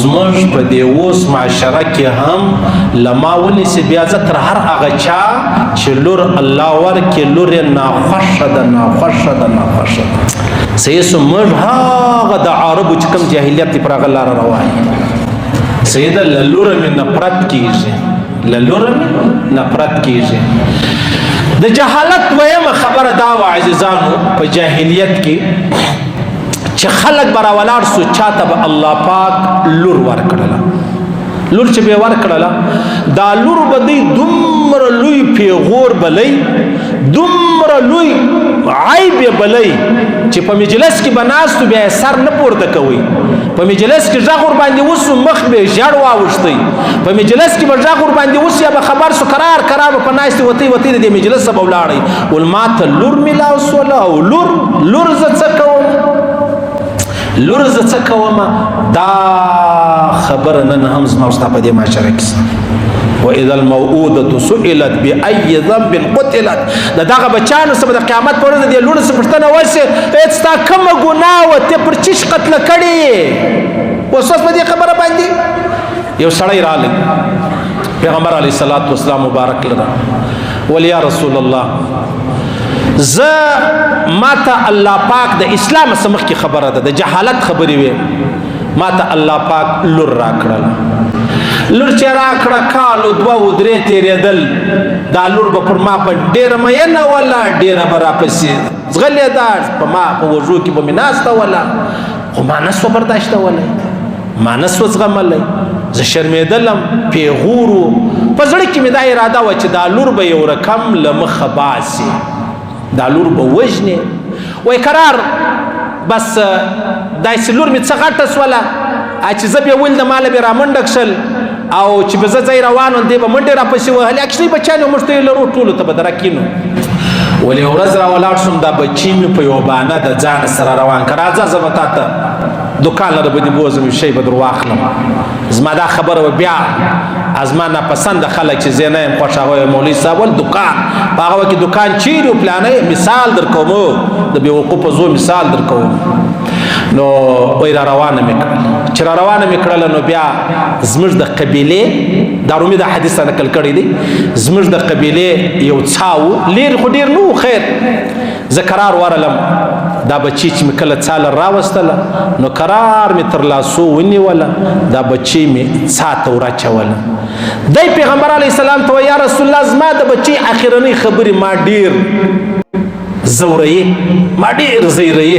زموږ په دې اوس معاشره کې هم له ما ونیسي بیا زه تر هر هغه چا چې لور الله ورکړي، لور یې ناخوښه ده، ناخوښه ده، ناخوښه ده. صحیح سو، موږ هغه د عربو چې کوم جاهلیت دی پر هغه لاره روان یو. صحیح ده، له لوره مې نفرت کېږي، له لوره مې نفرت کېږي. د جهالت دویمه خبره دا وه عزیزانو، په جاهلیت کې چې خلک به راولاړ سو، چاته به الله پاک لور ورکړله، لور چې به ورکړله، دا لور به دی دومره لوی پیغور بلی، دومره لوی عیب یې بلی چې په مجلس کې به ناستو بیا یې سر نه پورته کوي. په مجلس کې غږ ورباندې وسو، مخ به یې ژړ واوښتی. په مجلس کې به غږ ورباندې وسو، یا به خبر سو، کرار کرار به په ناستې وتی وتی د دې مجلس به ولاړی. ول ما ته لور میلاو سوله او لور لور زه څه کوم، لور زه څه کوم؟ دا خبره نن هم زما او ستا په دې معاشره کې شته. واذا الموءودة سئلت بأي ذنب قتلت. د دغه بچانو څخه د قیامت پر ورځ د لوڼو څخه پوښتنه وشي، هېڅ ستا کومه ګناه وه، ته پر چیش قتل کړې یې؟ اوس اوس په دې خبره باندې یو سړی راغی پیغمبر علیه الصلاة والسلام مبارک لره، ول یا رسول الله، زه ماته الله پاک د اسلام څخه مخکې خبره ده، د جهالت خبرې وې، ماته الله پاک لور راکړله. لور چې راکړه، کال او دوه او درې تېرېدل، دا لور به پر ما په ډېره مینه وله، ډېره به راپسې ځغلېده، په ما په وږو کې به مې ناسته وله، خو ما نه سوه برداشتولی، ما نه سوه زغملی، زه شرمېدلم، پیغور و په زړه کې مې دا اراده وه چې دا لور به یو رقم له مخه باسي، دا لور به وژني. وای قرار بس داسې لور مې څه غټه سوله چې زه بیا ولیدم، ماله به رامنډه کښل، او چې به زه ځای روان وم، دی به منډې راپسې وهلې. اکشني بچیان موږ ته یې لرو، ټولو ته به درکینو. ولې ورځ را ولاړ شوم، دا بچی مې په یوه بانه د ځان سره روان که، راځه زه به تا ته دکان لره به دې بوځم، یو شی به در واخلم. زما دا خبره وه، بیا زما ناپسنده خلک چې زه نه یم خوښ، هغه مولوي صاحب ول دکان، په هغه وخت کې دکان چیرې و پلانی، مثال در کوم، د بېوقوفه زو مثال در کوم. نو وای را روانه مې کړل، چې را روانه مې کړله، نو بیا زموږ د قبیلې، دا رومي دا حدیث نقل کړی دی، زموږ د قبیلې یو څا و، لرې خو ډېر نه و، خیر زه کرار ورلم. دا بچی چې مې کله څا له راوستله، نو کرار مې تر لاسو ونیوله، دا بچی مې څا ته وراچوله. دی پیغمبر علیه السلام ته وایي، یا رسول الله، زما د بچی اخرنۍ خبرې ما ډېر زوروي، ما ډېر زیروي،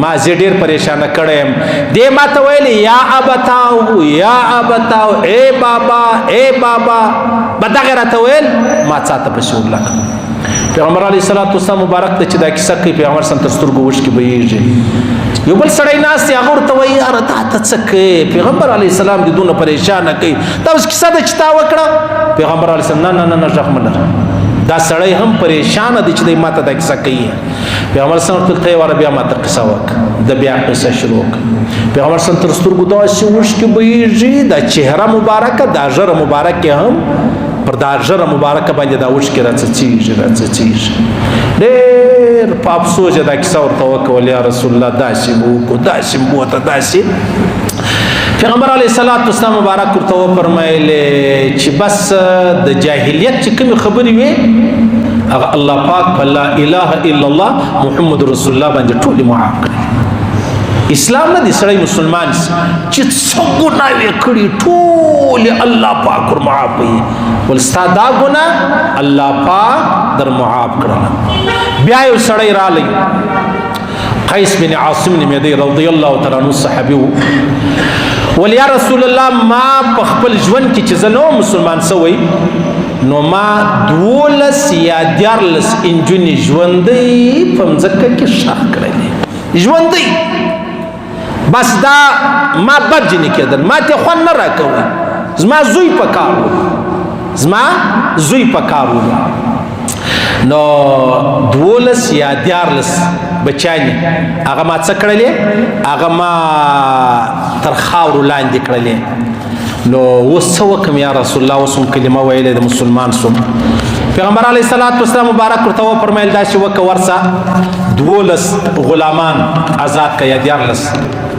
ما زه ډېر پریشانه کړی یم. دې ما ته ویل، یا ابتاو، یا ابتاو، ای بابا، ای بابا، به دغه راته ویل. ما څا ته پسې ورله کړه. پیغمبر علیه الصلاة والسلام مبارک ته چې دا کیسه کوي، پیغمبر سم تر سترګو اوښکې بهیږي. یو بل سړی ناست دی، هغه ورته وایي، یاره تا ته څه کوې؟ پیغمبر علیه السلام دې دونه پریشانه کوي، دا اوس کیسه ده چې تا وکړه؟ پیغمبر علیه السلام، نه نه نه نه، غږ مه لره، دا سړی هم پریشانه دی چې دی ماته دا کیسه کوي. پیغمبر سم ورته ته یې واره بیا ماته قصه وکړه. د بیا قصه شروع کړه. پیغمبر سم تر سترګو داسې اوښکې بهیږي، دا چهره مبارکه، دا ږیره مبارکه هم پر دا ږیره مبارکه باندې دا اوښکې راڅڅېږي راڅڅېږي. ډېر په افسوس یې دا کیسه ورته وکول، یا رسول الله، داسې مو وکړو، داسې مو بوته، داسې. پیغمبر علیه الصلاة والسلام مبارک ورته وفرمایل چې بس د جاهلیت چې کومې خبرې وې، هغه الله پاک په لا اله الا الله محمد رسول الله باندې ټولې معاف کړې. اسلام نه دی سړی مسلمان چې څه ګناوې کړي، ټولې الله پاک ور معافوي. ول ستا دا ګناه الله پاک در معاف کړله. بیا یو سړی رالی، قیس بن عاصم نومېدی، رضی الله تعالی عنه، صحابي و. ول یا رسول الله، ما په خپل ژوند کې چې زه نه وم مسلمان سوی، نو ما 12 یا 13 انجونې ژوندۍ په مځکه کې ښخ کړلې، ژوندۍ. بس دا ما بد جنې کېدل، ما ته خوند نه راکوي، زما زوی په کار و، زما زوی په کار و. نو 12 یا 13 بچیان هغه ما څه کړلې؟ هغه ما تر خاورو لاندې کړلې. نو اوس څه وکړم یا رسول الله؟ اوس هم کلمه ویلې د مسلمان سوم. پیغمبر علیه الصلاة والسلام مبارک ورته وفرمیل، داسې وکړه، ورسه 12 غلامان آزاد کړه یا 13.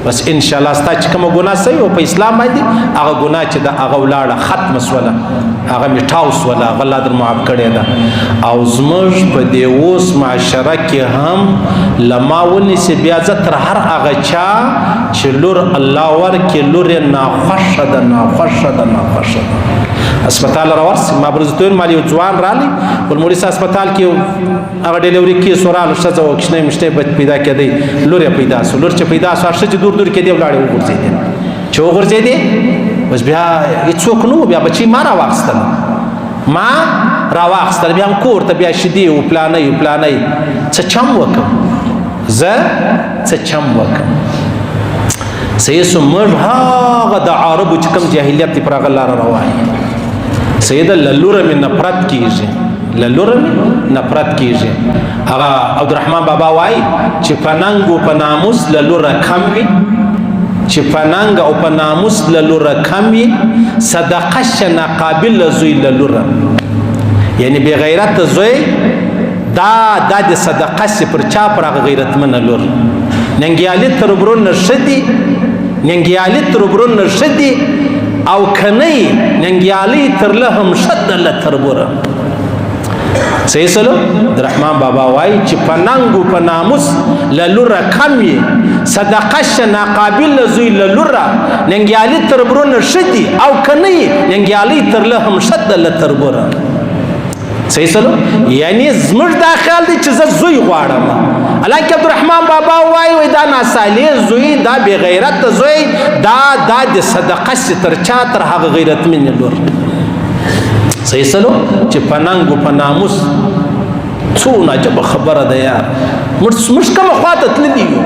بس ان شاء الله ستا چې کومه ګناه سوې او په اسلام باندې هغه ګناه چې د هغه ولاړه ختمه سوله، هغه میټاو سوله، هغه الله در معاف کړې ده. او زموږ په دې اوس معاشره کې هم له ما ونیسي بیا زه تر هر هغه چا چې لور الله ورکړي، لور یې ناخوښه ده، ناخوښه ده، ناخوښه ده. هسپتال راورسي ما برزتون مال یو ځوان رالی ول مولوي صاحب هسپتال کې هغه ډیلیوري کیس وراله، ښځه وه، کوچنی مشتی پیدا کېدی، لور یې پیدا سو. لور چې پیدا سو، ښځې دور دور کېدې، ولاړې وغورځېدې. چې وغورځېدې بس بیا هېڅوک نه و، بیا بچی ما راواخیستله، ما راواخیستله، بیا هم کور ته بیا شیدې و پلانی پلانی. څه چم وکم زه، څه چم وکم؟ صحیح سو. موږ هغه د عربو چې کوم جاهلیت دی پر هغه لاره روان یو. صحیح ده، له لوره مې نفرت کېږي، له لوره مې نفرت کېږي. هغه عبدالرحمن بابا وایي چې په ننګ او په ناموس له لوره کم وي، چې په ننګ او په ناموس له لوره کم وي، صدقه شه ناقابل زوی له لوره، یعنی بې غیرته زوی دا دا د صدقه سي پر چا؟ پر هغه غیرتمنه لور. ننګیالي تربرونه ښه دي، ننګیالي تربرونه ښه دي او که نه ننګیالي تر له هم ښه ده له تربوره. صحیح سلو. د رحمان بابا وایي چې په ننګ او په ناموس له لوره کم وي، صدقه شه ناقابل زوی له لوره، ننګیالي تربرونه ښه دي او که نه ننګیالي تر له هم ښه ده له تربوره. صحیح سلو. یعنی زموږ دا خیال دی چې زه زوی غواړم، حالانکه عبدالرحمن بابا وایي وایي دا ناصالح زوی، دا بې غیرته زوی، دا دا د صدقه سي تر چا؟ تر هغه غیرتمنې لور. صحیح سلو. چې په ننګ او په ناموس څونه عجبه خبره ده یار، موږ کومه خواته تللي یو؟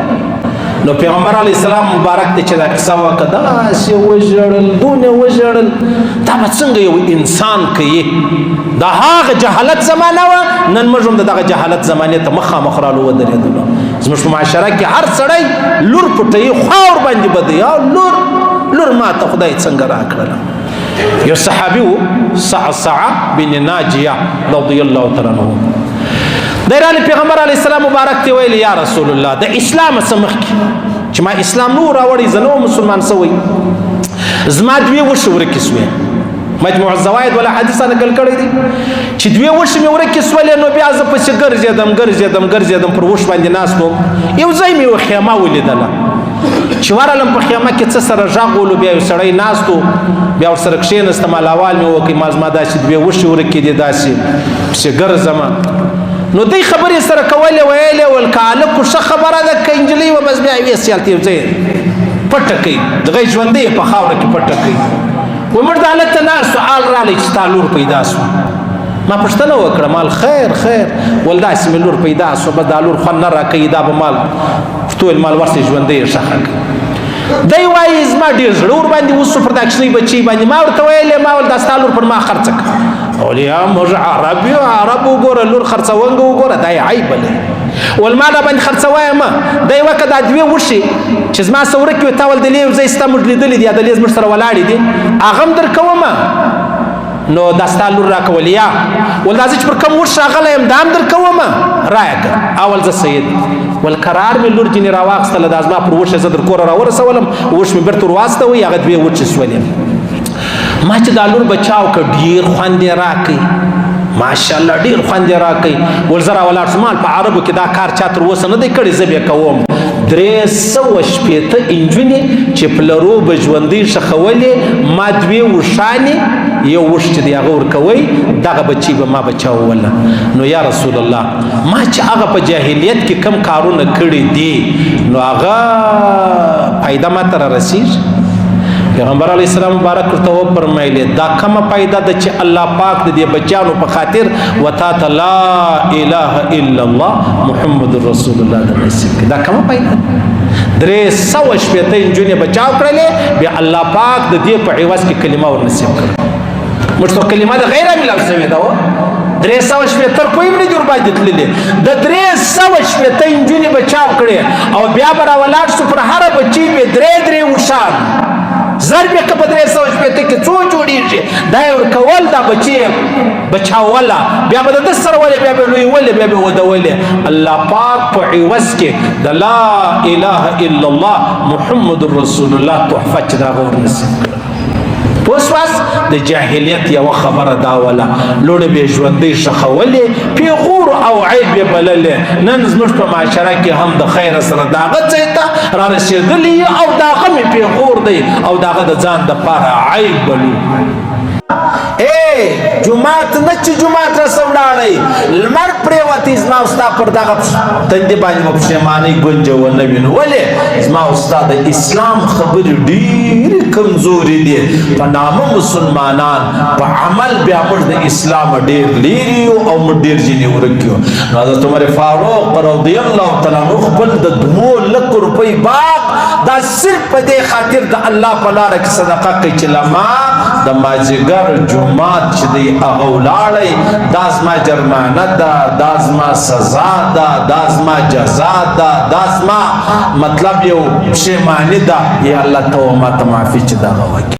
نو پیغمبر علی السلام مبارک ته چې دا قصه وکړه، داسې وژړل، دونه وژړل، دا به څنګه یو انسان کوي؟ دا هغه جهالت زمانه وه. نن موږ هم د دغه جهالت زمانې ته مخامخ رالو ودرېدلو. زموږ په معاشره کې هر سړی لور پټوي، خوا ورباندې بدوي، او لور لور ما ته خدای څنګه راکړله. یو صحابي و، صعصع بن ناجیه رضی الله تعالی عنه، دی راغلی پیغمبر علیه السلام مبارک ته ویل یا رسول الله، د اسلام څه مخکې چې ما اسلام نور راوړی، زه نه مسلمان سوی، زما دوې وښې ورکې سوې. مجموع الزواید ولا حدیث نقل کړی دی چې دوې وښې مې ورکې سولې. نو بیا زه پسې ګرځېدم ګرځېدم ګرځېدم، پر وښ باندې ناست وم، یو ځای مې یوه خیمه ولیدله. چې ورغلم په خیمه کې څه سره غږ ولو، بیا یو سړی ناست و، بیا ورسره کښېناستم، احوال مې وکړ، ما زما داسې دوې وښې ورکې دي، داسې پسې ګرځم. نو دی خبرې سره کولې، ویلې ول که هلک ښه خبره ده، که نجلۍ وه بس بیا یې سیالته یو ځای پټه کوي، دغه ژوندۍ په خاوره کې پټه کوي. و موږ د هلک ته ناست، سوال راغلی چې ستا لور پیدا سوه. ما پوښتنه وکړه، مال خیر خیر؟ ول داسې مې لور پیدا سوه، بس دا لور خوند نه راکوي، دا به مال ورته ویل مال ورسې ژوندۍ یې ښخه کړه. دی وایي زما ډېر زړه ورباندې وسو پر دا کوچنۍ بچۍ باندې. ما ورته ویلې، ما ول دا ستا لور پر ما خرڅه کړه. ولیا موږ عرب یو، عرب وګوره، لور خرڅونګ وګوره، دا یې عیب دی. ول ما دا باندې خرڅوی ما. دی وکه دا دوې وښې چې زما سره ورکې وې، تا ول د لې یو ځای ستا موږ لیدلي دي، د لې زموږ سره ولاړې دي، هغه هم درکوم. نو دا ستا لور راکول یا ول دا زه چې پر کوم وښ راغلی یم دا هم درکوم، رایه کړه. اول زه سید ول قرار مې لور جنې راواخیستله، دا زما پر وښه زه در کوره راورسولم، وښ مې بېرته ورواستوی، هغه دوې وښې سولې. ما چې دا لور بچاو که ډېر خوند یې راکړي، ماشاءالله ډېر خوند یې راکړي. ول زه راولاړ شوم، په عربو کې دا کار چا تر اوسه نه دی کړی، زه به یې کوم. 360 نجونې چې پلرو به ژوندۍ ښخولې، ما دوې وښانې، یو وښ چې دی هغه ورکوئ، دغه بچی به ما بچاوله. نو یا رسول الله، ما چې هغه په جاهلیت کې کم کارونه کړي دي، نو هغه فایده ما ته را رسېږي؟ پیغمبر علیه السلام مبارک ورته وفرمایلې دا کومه فایده ده چې الله پاک د دې بچیانو په خاطر و تا ته لا اله الا الله محمد رسول الله د نصیب کړي؟ دا کومه فایده؟ 360 نجونې بچاو کړلې، بیا الله پاک د دې په عوض کې کلمه ور نصیب کړه. موږ ته کلمه د غیره ملاو شوې ده، 360 کوی هم نه دي ورباندې تللي. د 360 نجونې بچاو کړې او بیا به راولاړ شو، پر هره بچي به درې درې وښان. ضرب یې که په 360 کې څو جوړېږي؟ دا یې ورکول، دا بچي یې بچاوله، بیا به د ده سره ولې، بیا به لویولې، بیا به ودولې. الله پاک په عوض کې د لا اله الا الله محمد رسول الله تحفه چې دا غور نصیب کړه. اوس واس د جاهلیت یو خبره دا وله، لوڼې به ژوندۍ ښخولې، پیغور او عیب یې بللې. نن زموږ په معاشره کې هم د خیر سره داغه ځای ته را رسېدلی او داغه مې پیغور دی او داغه د ځان دپاره عیب بلو. اے جماعت نه چې جماعت رسولاړی لمر پریوتی، زما او ستا پر دغه تندې باندې به پښیمانۍ ګونجه ونه وینو. ولې؟ زما او ستا د اسلام خبرې ډېرې کمزورې دي. په نامه مسلمانان، په عمل بیا موږ د اسلام ډېر لیرې یو او موږ ډېر ځینې ورک یو. نو حضرت عمر فاروق رضی الله تعالی عنہ خپل د 2 لکو روپۍ باغ دا صرف په دې خاطر د الله په لاره کې صدقه کوي چې لما د مازیګر جمعات چې دی هغه ولاړی، دا زما جرمانه ده، دا زما سزا ده، دا زما جزا ده، دا زما مطلب یو پښیماني ده. یا الله، ته ما ته معافي چې دغه وکړي.